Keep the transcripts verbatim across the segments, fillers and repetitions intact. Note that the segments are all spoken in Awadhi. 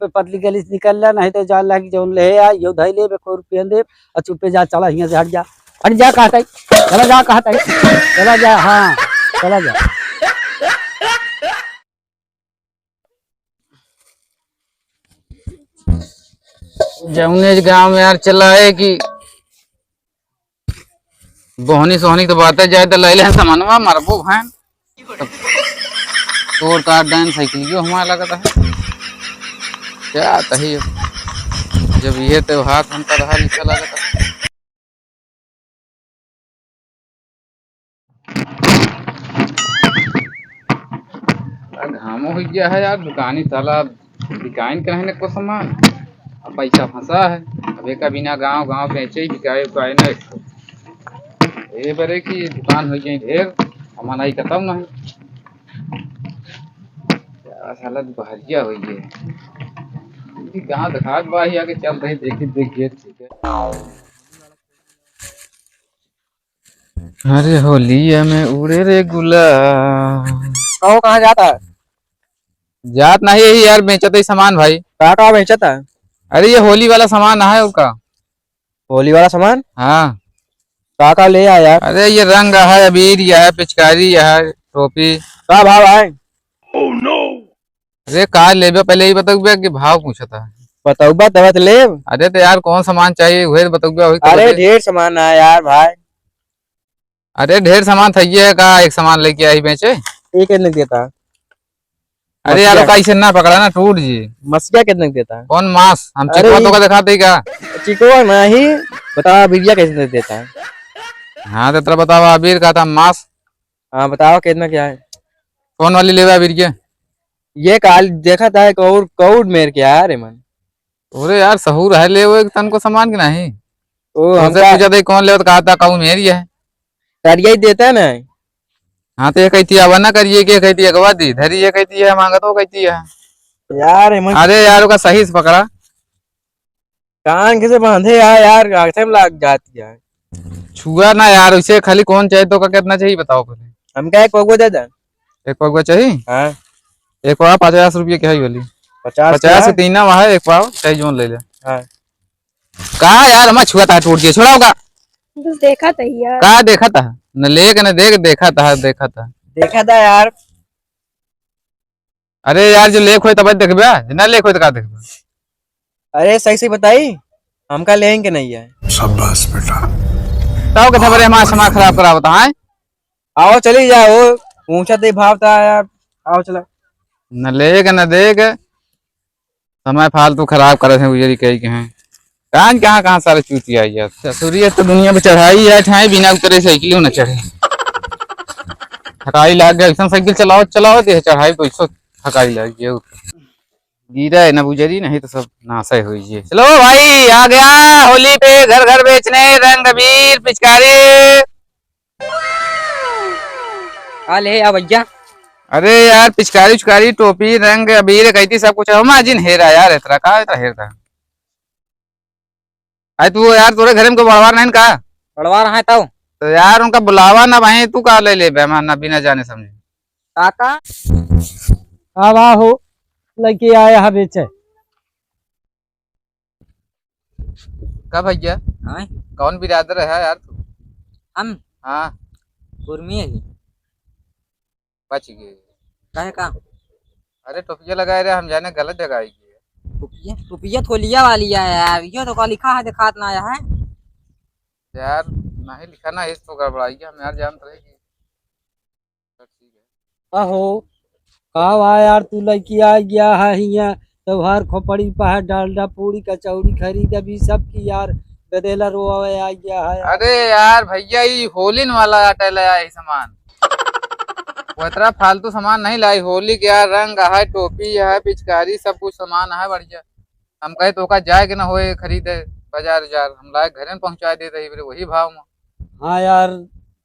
पे पतली गली से निकल ला, नहीं तो जान लागी जौन ले आ, यो धई ले, बे को रुपया दे, और चुप्पे जा, चला हियाँ से हट जा, हट जा कहता है, चला जा कहता है, चला जा, हाँ, चला जा। जौने गाँव में यार चला है कि बोहनी सोहनी के तो बात है, जाए तो ले ले सामानवा, मरबो भैन। तोर का डाइन साइकिलियो हमारा लगता है। क्या तही जब ये त्योहार हमका रहा लिखा लगता है। आ, घामो हो गया है यार, दुकानी साला बिकाइन के रहने को सामान, अब पैसा फंसा है। अब एका बिना गांव गांव बेचे, बिकाए उकाए ना एको। ए बरे की दुकान हो गई ढेर, हमारा ही खत्म नहीं। क्या साला दुपहरिया हो गई है, गांव दिखात बा ही आगे चल रही, देखी देखिए ठीक है। अरे होलिया में उड़े रे गुलाल। कहो, कहाँ जाता है? जात नहीं, यही यार बेचत है सामान भाई। का का बेचत है? अरे ये होली वाला सामान है, और का? होली वाला सामान? हाँ। का का ले आया यार? अरे ये रंग है, अबीर है, पिचकारी है, टोपी। का भाव है? अरे का लेबे, पहले ही बतउबे कि भाव पूछता है? बतउबा तब तो लेब। अरे तो यार कौन सामान चाहिए, वही तो बतउबे, वही तो अरे बतउबे। ढेर सामान है यार भाई। अरे ढेर सामान था ये का, एक सामान लेके आई बेचे। ये कितने देता? अरे यार मसिया। ओका ऐसे ना पकड़ा ना, टूट जी। मसिया कितने देता? कौन मांस? हम अरे चिकवा ये तोका दिखाते ही का? चिकवा नहीं, बता बिरिया कितने देता है? हाँ तो तेरा बतावा, अबीर का था मांस। हाँ बताओ कितना क्या है? कौन वाली लेबे अबीर के? ये काल देखा था एक और कौड़ मेर के यार, एमन। अरे यार सहूर है, ले वो एक तन को सामान के नहीं। ओ, उनसे हमका पूछा था कौन लेवत, कहा था कहू मेरी है। करिया ही देता ना। हाँ तो ये कहती है अब ना करिए, के कहती है अगवा दी धरी, ये कहती है मांगा तो कहती है। यार एमन अरे यार ओका सही से पकड़ा। कान के से बांधे यार, यार आंखें में लाग जाती है। छुआ ना यार, उसे खाली कौन चाहिए तो का कितना चाहिए बताओ पहले। हमका एक पगुआ दे दे। एक पगुआ चाहिए? हाँ। एक पगुआ पचास रुपये के है वाली। पचास पचास का? तीना वहाँ एक पाव चाहे जोन ले ले। हाँ। का यार, हमार छुआ था टूट गया, छोड़ा होगा। बस देखा था यार। का देखा था? न लेके न देख, देखा था, देखा था। देखा था यार। अरे यार, जो लेक होए तब देखबे, जे ना लेक होए तो का देखबे? अरे सही से बताई, हमका लेंगे नहीं है। शाबाश बेटा। ताऊ के थबरे हमार समाज खराब करावत है। आओ चली जाओ, ऊंचा दे भाव था यार, आओ चला। न लेके न देके, समय फालतू खराब करत हैं, उजरी कही के हैं। कान कहाँ कहाँ सारे चूतिया यार। ससुरिया तो दुनिया पे चढ़ाई है, ठाई बिना उतरे साइकिल न चढ़े। थकाई लाग गया, ऐसा साइकिल चलाओ चलाओ दे, चढ़ाई तो ऐसो थकाई लाग गया। गिरा है ना बुजरी, नहीं तो सब नाशे हो ये। चलो भाई, आ गया होली पे घर घर बेचने रंग अबीर पिचकारी। आ ले आ भैया। अरे यार, पिचकारी उचकारी, टोपी, रंग अबीर, कैती सब कुछ है। हमार जिन हेरा यार, इतना का इतना हेरता। अरे तू यार, तोरे घरे में कोई बड़वार नहीं का? बड़वार है तब। तो यार उनका बुलावा ना भाई, तू का ले ले बे, हमार ना बिना जाने समझे। काका। का बा हो, लइके आया है बेचे। का भैया? हाँ? कौन बिरादर है यार तू? हम? हाँ। कुर्मी है। बच गए। काहे का? अरे टोपिया लगाए रहे, हम जाने गलत जगह आई गए। टोपिया, टोपिया थोलिया वाली है यार, यो तो का लिखा है, दिखात ना आया है। यार, नहीं लिखा ना, इस तो गड़बड़ाई है, हम यार जानत रहे कि अहो, का बा यार, तू लइकी आ गया है हियाँ, त्योहार खोपड़ी पा है, डालडा, पूड़ी, कचौड़ी खरीद, अभी सब की यार, गदेला रोवे आ गया है। अरे यार भैया, ई होलिन वाला आटे ले आई सामान। वो इतना फालतू सामान नहीं लाई, होली के यार रंग है, टोपी है, पिचकारी, सब कुछ सामान है बढ़िया। हम कहे तो का जाए के ना होए खरीदे बाजार उजार, हम लाए घरे में पहुँचाए दे रही वही भाव में। हाँ यार,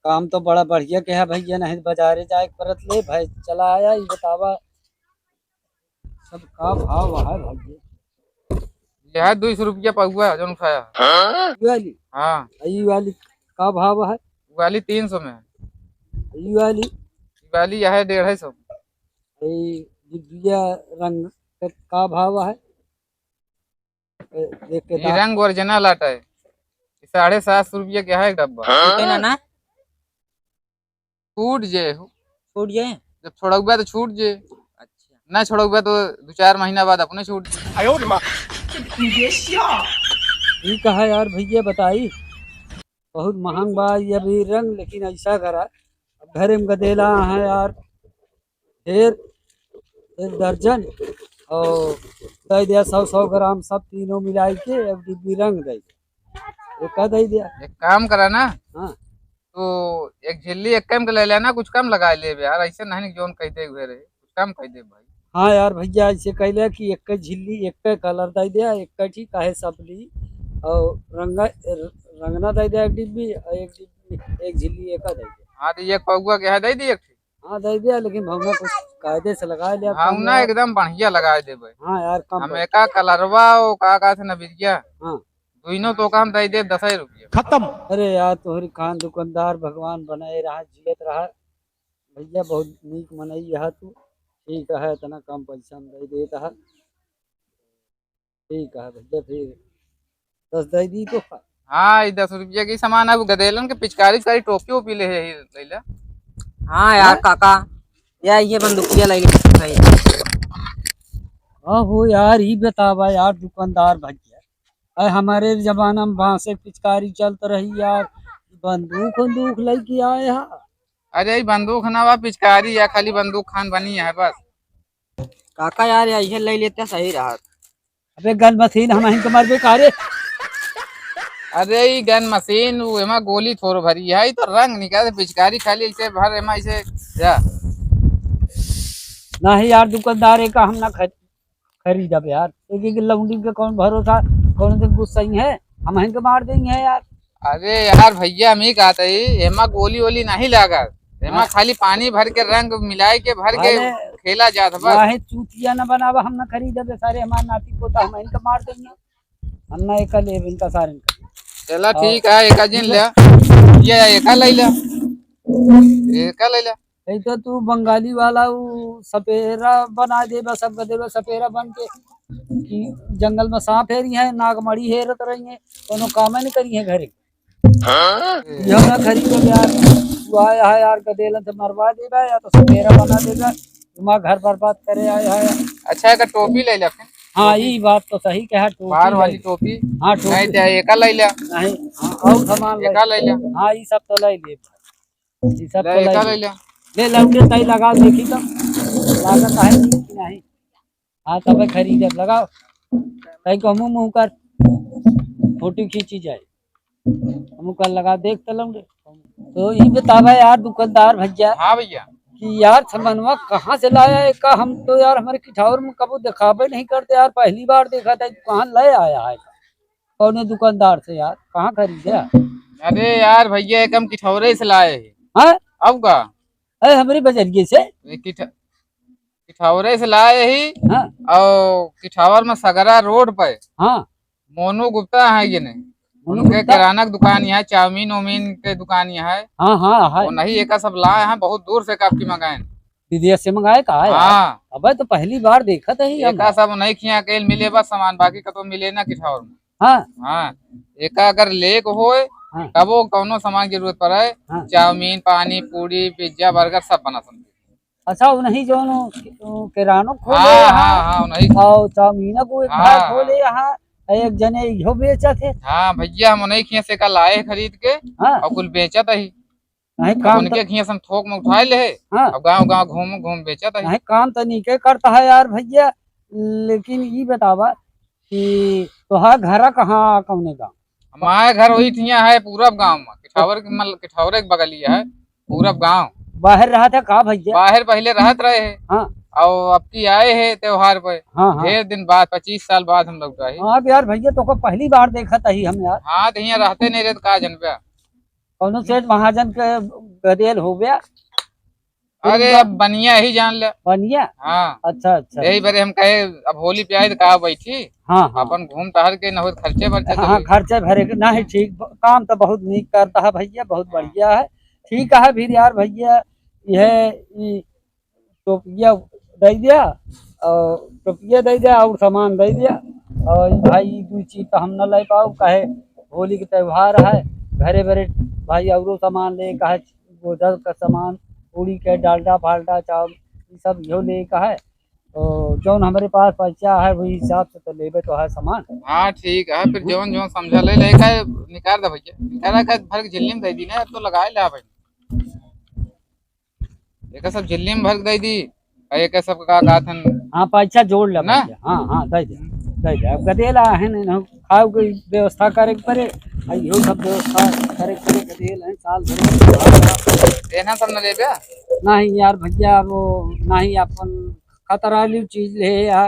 काम तो बड़ा बढ़िया के है भैया, नहीं तो बाजारे जाए के पड़त ले भाई। चला आया, ये बतावा सब का भाव है भैया? ये है दो सौ रुपया पौवा, जौन उठाया है। ये वाली? हाँ। ये वाली का भाव है? ये वाली तीन सौ में है। ये वाली? ये वाली यह है डेढ़ सौ। ये गुदगुदिया रंग का, का भाव है? ए, देख के ये दाम। रंग original आटा है, साढ़े सात सौ रुपया के है एक डब्बा। छूटे ना, ना? छूट जे हो। छूट जे? जब छोड़ौबा तो छूट जे। अच्छा। ना छोड़ौबा तो दो चार महीना बाद अपने छूट जे। आयो रे माँ। ठीक है यार भैया, बताई, बहुत महंग बा ये भी रंग, लेकिन ऐसा करा, अब घरे में गदेला है यार, ढेर एक दर्जन और दे दिया सौ सौ ग्राम, सब तीनों मिलाई के एक डिब्बी रंग दे दिया, एक का दे दिया। एक काम करा ना, हाँ। तो एक झिल्ली एक कम के ले लेना, कुछ कम लगा लेबे यार, ऐसे नहीं कि जौन कह दे हुए रहे, कुछ कम कह दे भाई। हाँ यार भैया, ऐसे कहले कि एक झिल्ली एक कलर दे दिया, एक ठीक काहे सब ली और रंगा, रंगना दे दिया एक डिब्बी और एक डिब्बी, एक झिल्ली एक दे दिया। हाँ, तो ये पौआ के है, दे दी एक ठी। हाँ, दे दिया, लेकिन भौना कुछ कायदे से लगा लिया, हाँ, कम ना यार। एकदम बढ़िया लगा देबे। हाँ यार, कम हम कर। एका कलरवा, वो का, का से नबिरिया। हाँ। दुइनो तो काम दे दे दस रुपया। खत्म। अरे यार, तोहरी खान दुकानदार भगवान बनाए रहा, जियत रहा। भैया, बहुत नीक मनई है तू। ठीक है, इतना कम पैसा में दे देता है। ठीक है भैया, फिर दस दे दी तो। हाँ, ये दस रुपया की सामान है, वो गदेलन के पिचकारी, पिचकारी टोपी वोपी ले है, ले ले। हाँ यार, हाँ? काका, या ये बंदूकिया ले ले भाई। हाँ हो यार, ई बतावा यार दुकानदार भैया, अरे हमारे जमाना में बांसे के पिचकारी चलत रही यार, बंदूक, बंदूक लेके आए हा। अरे, ई बंदूक ना बा, पिचकारी है, खाली बंदूक खान बनी है बस। काका यार, यही ले लेते सही रहत। अबे गन मशीन हम हिंक मारबे का रे? अरे ई गन मशीन, उ एमा गोली थोड़ो भरी है, ई तो रंग निकाले, पिचकारी खाली ऐसे भर एमा ऐसे जा। नहीं यार दुकानदार, एका हम ना खरी-, खरीदब यार। एक एक लौंडी के कौन भरोसा, कौन दिन गुस्सा ही है, हम हिंक मार देंगे यार। अरे यार भैया, हम ही कहते ही, एमा गोली वोली नहीं लागत, एमा हाँ। खाली पानी भर के, रंग मिलाए के, भर के अरे, खेला जात बस। काहे चूतिया न बनावा, हम न खरीदबे सारे, हमार नाती पोता, हम इनका मार देंगे, हम न एका लेब, इनका सारे इनका। चला हाँ। ठीक है, एका जिन ले, ये एका ले ले, एका ले ले। ऐ तो तू बंगाली वाला उ सपेरा बना देबा, सब कर देबा सपेरा बन के, कि जंगल में सांप हेरी है, नागमणि हेरत रही है, कोनो काम नहीं करी है घरे। हाँ? यह ना खरीदे यार, तू आया है यार, गदेलन से मरवा देबा या तो सपेरा बना देबा, तुम्हारा घर बर्बाद करे आया है। अच्छा, एक टोपी ले ले फिर। हाँ, टोपी। ई बात तो सही कहा, टोपी बाहर ले वाली ले। टोपी। हाँ, टोपी। नहीं तो एका ले ले। नहीं, हाँ, और सामान ले। एका ले ले। हाँ, ई सब तो ले ले। ई सब ले, तो ले एका ले। ले ले। ले, लौंडे ताई लगा देखी तो, लागत है कि नहीं। हाँ, तबे खरीदब, लगाओ। ताई को मुँह मुँह कर, फोटो खींची जाए। हमू कल लगा देख त लौंडे। तो ई बतावा यार दुकानदार भैया। हाँ भैया। कि यार सामानवा कहाँ से लाया है का? हम तो यार हमारे किठौर में कबो देखाबे नहीं करते यार, पहली बार देखा था, कहाँ ले आया है? कौने दुकानदार से यार, कहाँ खरीदे? अरे यार भैया, एक हम किठौरे से लाए हैं। हाँ? अब का? अरे हमरे बजरिए से। ये किठ-, किठौरे से लाए ही। हाँ। और किठौर में सगरा रोड पे। हाँ। मोनू गुप्ता है ये नहीं। मोनू उनके गुप्ता? किराना की दुकान यहाँ, चाउमीन उमीन के दुकान यहाँ है। हाँ, हाँ, है। वो नहीं, एका सब लाए हैं, बहुत दूर से काप के मंगाए हैं। विदेश से मंगाए का है यार? हाँ। अबे तो पहली बार देखत है हम। एका सब नहीं खिया के मिले बस सामान, बाकी कतो मिले ना किठौर में। हाँ। हाँ, एका अगर लेक होए, हाँ। तबो कौनो सामान के जरूरत पड़े, हाँ। चाउमीन, पानी, पूरी, पिज्जा, बर्गर सब बना सकते। अच्छा, उन्हीं जो नो, किरानो खोले हाँ, यहाँ, हाँ, हाँ, उन्हीं। और चाउमीन को एक हाँ, भाई खोले हाँ। यहाँ, एक जने इहो बेचत है। हाँ भैया, हम उन्हीं खिया से का लाए खरीद के हाँ। और कुल बेचत है। नहीं, अब काम उनके तो खिया से हम थोक में उठाए ले, हाँ। अब गाँव गाँव घूम घूम बेचत है। नहीं, काम तो नीके करता है यार भैया, लेकिन ई बतावा कि तोहार घरा कहाँ, कौने गाँव? हमारे घर वही ठिया है पूरब गाँव में, किठौर के मल-, किठौरे के बगलिया है, पूरब गाँव। बाहर रहत है का भैया? बाहर पहले रहत रहे हैं। हाँ। और अब की आए हैं त्योहार पे। हाँ, हाँ। ढेर दिन बाद, पच्चीस साल बाद हम लोग आए। हाँ, अब यार भैया, तोको पहली बार देखत ही हम यार। हाँ, तो यहाँ रहते नहीं रहे तो का जनबे। कौनो सेठ महाजन के गदेल हो गया? अरे, अब बनिया ही जान ले। बनिया? हाँ। अच्छा, अच्छा। यही बरे हम कहे, अब होली पे आए तो कहा बैठी, हाँ, हाँ। अपन घूम टहर के, न हो खर्चे बर्चे तो हाँ, होई। खर्चे भरे के, नहीं, ठीक, ब-, काम तो बहुत नीक करता है भैया, बहुत हाँ। बढ़िया है। ठीक है फिर यार भैया, यह, ई टोपिया दे दिया, और टोपिया दे दिया और सामान दे दिया, और ई भाई, ई दुइ चीज तो हम न ले पाउब, काहे होली के त्योहार है, घरे बरे भाई औरो सामान ले, काहे गोदर का सामान, पूड़ी के, डालडा फालडा, चाउर, ई सब इहो ले का है। तो जौन हमरे पास पैसा है, वही हिसाब से तो लेबे तो है सामान। हाँ, ठीक है, फिर जौन जौन समझा ले, लेके निकाल दे भैया, निकाला के भर के झिल्ली में दे दी ना, अब तो लगाए ला भाई। एक सब झिल्ली में भर के दे दी, और एक सब का कहत हन। हाँ, पैसा जोड़ ले ना? भैया। हाँ, हाँ, दे दे, दे दे। अब गदेला है ना, खाओ की व्यवस्था करे के पड़े, और इहो सब व्यवस्था करे के पड़े। गदेल है, साल भर के। एना सब न लेबे? नहीं यार भैया, वो नहीं, अपन खतरा वाली चीज ले या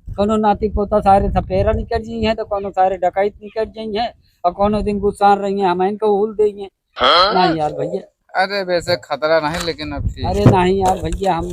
कोनो नाती पोता सारे सपेरा निकल जाई है, तो कोनो सारे डकैत निकल जाई है, और कोनो दिन गुस्सान रही है, हम इनको उल देंगे। हाँ? नहीं यार भैया। अरे वैसे खतरा नहीं, लेकिन अब ठीक। अरे नहीं यार भैया, हम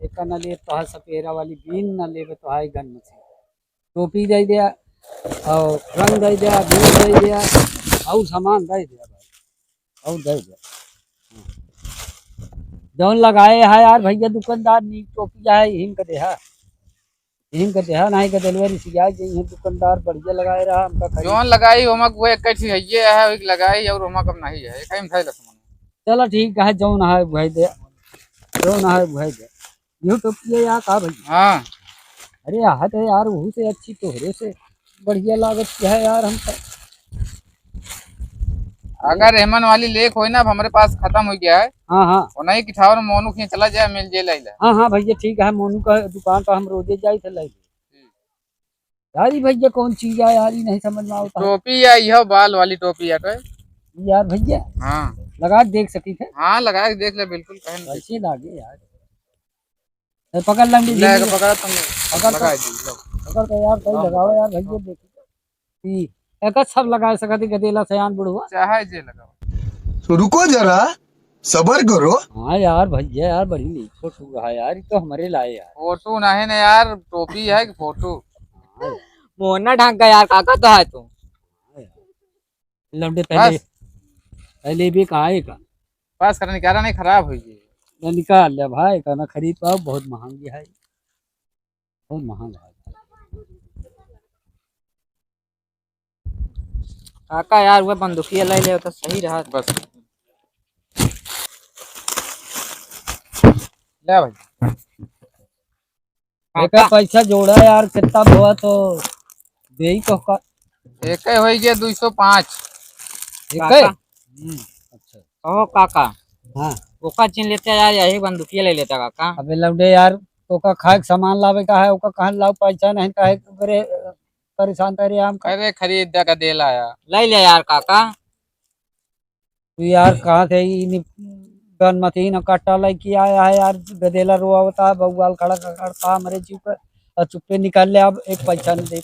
एक न लेब तो है सपेरा वाली बीन, न लेबे तो है गन मशीन। टोपी दे दिया, और रंग दे दिया, बीन दे दिया, और सामान दे दिया भाई, और दे दिया। जौन लगाए है यार भैया दुकानदार, नीक टोपी है, हिम के देहा। इनका देहा नहीं का delivery सिया जे इहाँ दुकानदार बढ़िया लगाए रहा, हमका खरीद। जौन लगाई, ओमा वो एक चीज है, ये है, एक लगाई और ओमा कम नहीं है, एक ही में धइल सामान। चला ठीक है, जौन है वही दे, जौन है वही दे। YouTube ये या का भैया? हाँ। अरे, यहाँ तो यार, वहू से अच्छी तोहरे से बढ़िया लागत है यार हमका। अगर एमन वाली लेक होई ना, अब हमरे पास खतम हो गया है। हाँ, हाँ। वो नहीं कि ठावर मोनू के चला जाए, मिल जे लैला। हाँ, हाँ भैया, ठीक है, मोनू का दुकान पर हम रोजे जाई थे लैला। हम्म। यार, ई भैया कौन चीज है यार, ई नहीं समझ में आवता। टोपी है, यह बाल वाली टोपी है तो। यार भैया। हाँ। लगा के देख सकी थे। हाँ, लगा के देख ले, बिल्कुल, कहे नहीं। कैसे लागे यार? ए, पकड़ लंबी ले, झिल्ली। पकड़ तुम। पकड़ तो। लगा दी, लो। पकड़ तो यार, सही हाँ। लगाओ यार, भैया देखी। ई, एक सब लगा सकत ही गदेला सयान बुढ़वा। चाहे जे लगाओ। तो रुको जरा, सबर करो। हाँ यार, भैया यार, बड़ी नीक फोटो है यार, ई तो हमरे लाए यार। फोटो नहीं ना यार, टोपी है कि फोटो? हाँ। मोहना ढंग का यार, काका तो है तू। लौंडे पहले, बस। पहले भी कहा है का? बस कर, निकाला नहीं, खराब हो गई। ना निकाल ले भाई, का ना खरीद पाओ, बहुत महंगी है, बहुत महंगा है। काका यार, वो बंदूकिया ले ले तो सही रहा। बस। ले भाई। एकर काका। पैसा जोड़ा यार, कितना हुआ तो देई तो का। एके होई गया दुई सौ पाँच। एके? काका। हम्म। अच्छा। कहो काका। हाँ। ओका चीन लेते यार, यही बंदूकिया ले लेता काका। अबे लौंडे यार, ओका खाए के सामान लावे का है, ओका कहाँ लाओ पैसा नहीं, काहे करे, परेशान करे हम। अरे खरीद दे का देला यार। ले ले यार काका। तू यार कहाँ से ई नि-, गन मशीन और कट्टा लेके आया है यार, गदेला रोआवता, बउआल खड़ा करता हमरे जीव पे, और चुप्पे निकाल ले, अब एक पैसा नहीं दे,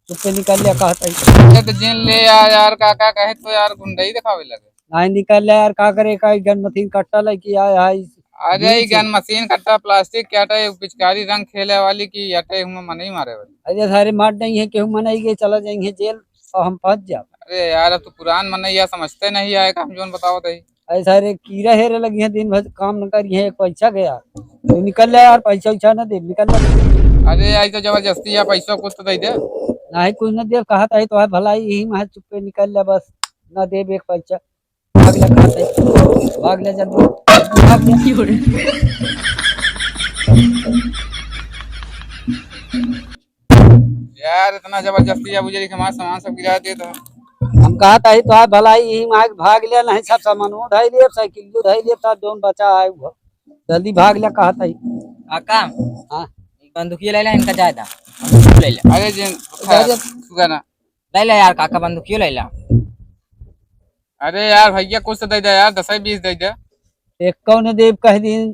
चुप्पे निकाल ले, कहत है। अरे तो जिन ले यार, यार काका कहे तो यार गुंडई दिखावे लगे। नहीं निकाल ले यार, का करे, का ई गन मशीन कट्टा लेके आया है, अरे, ई गन मशीन कट्टा प्लास्टिक के अटे, पिचकारी रंग खेले वाली की अटे, हुआ मनई मारे वाली। अरे, सारे मार नहीं है, केहू मनई के चला जाएंगे जेल और हम फंस जाब। अरे यार, अब तो पुरान मनई यार समझते नहीं आए का, हम जोन बतावत है। अरे सारे कीड़ा हेरे लगी हैं, दिन भर काम न करी है, एक पैसा गया। तू निकल ले यार, पैसा वैसा न दे, निकल ले। अरे, आई तो जबरदस्ती है, पैसा कुछ तो दे दे। नहीं, कुछ न दे, कहा था, तो है भलाई यही में चुप्पे निकल ले बस, न दे एक पैसा। भाग ले, कहाँ से? भाग ले जल्दी, भाग ले। यार, इतना जबरदस्ती है, बुझे कि हमारा सामान सब गिरा दे तो। हम कहा था, ही तो है भलाई, यही में भाग ले, नहीं सब सामान उठाई लिए, साइकिल उठाई लिए, सब जोन बचा है वो। जल्दी भाग ले, कहा था ही। काका, हाँ। बंदूकिया ले ले, इनका जाए दा। ले ले। अरे जिन, जाए दे। सुगा ना। ले ले यार काका, बंदूकियो ले ले। अरे यार भैया, कुछ तो दे दे यार, दस बीस दे दे। एक कौन देव कह दिन,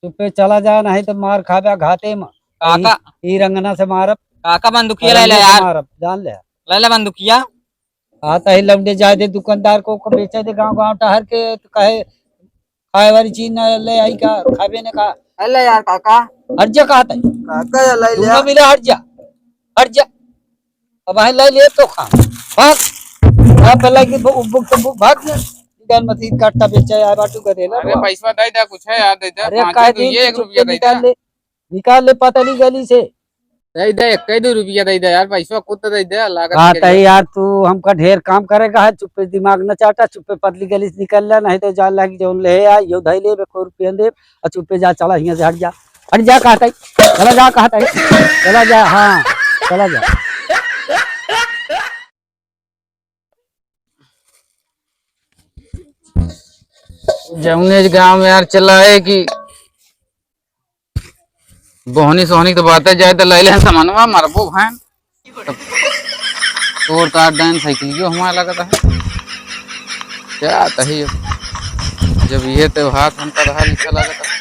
चुप्पे चला जा, नहीं तो मार खाबे घाटे में। काका। ई, ई रंगना से मारब। काका, बंदूकिया ले ले रंगना से यार। मारब, जान ले। ले ले बंदूकिया। आता ही लौंडे जाए दे दुकानदार को, को बेचे दे गाँव गाँव टहर के, तो कहे खाए वाली चीज ना ले आई का, खाबे ने का। अल्लाह यार काका। हट जा कहा तई। काका या लाई तू ले। ना मिला, हट जा, हट जा। अब है लाई ले तो खा। भाग। यहाँ पे लगी बु-, बुक तो बुक भाग जा। इधर मत ही काटता बेचा यार, बाटू का देला अरे बाबा। पैसा दे दे, कुछ है यार, दे दे। अरे पाँच काहे तो दिन ये एक चुप रुपया के दे निकाल दे। ले, निकाल ले पतली गली से। दे दे, एक ही दो रुपया दे दे यार, पैसा खुद तो दे दे, लागत हाँ, के तई लिए। यार, तू हमका ढेर काम करेगा है, चुप्पे दिमाग न चाटा, चुप्पे पतली गली से निकल ले, नहीं तो जान लगी जौन ले आ, यो धई ले, एको रुपया दे, और चुप्पे जा, चला हियाँ से हट जा, हट जा कहता है, चला जा कहता है, चला जा, हाँ, चला जा। जौने गाँव में यार चला है कि बोहनी सोहनी के तो बातें जाए तो लैले हैं सामानवा, मरबो भैन। तब तोड़ तार डाइन साइकिलियो हमारा लगता है। क्या तही अब। जब ये तो हाथ हमका रहा लिखा लगता है।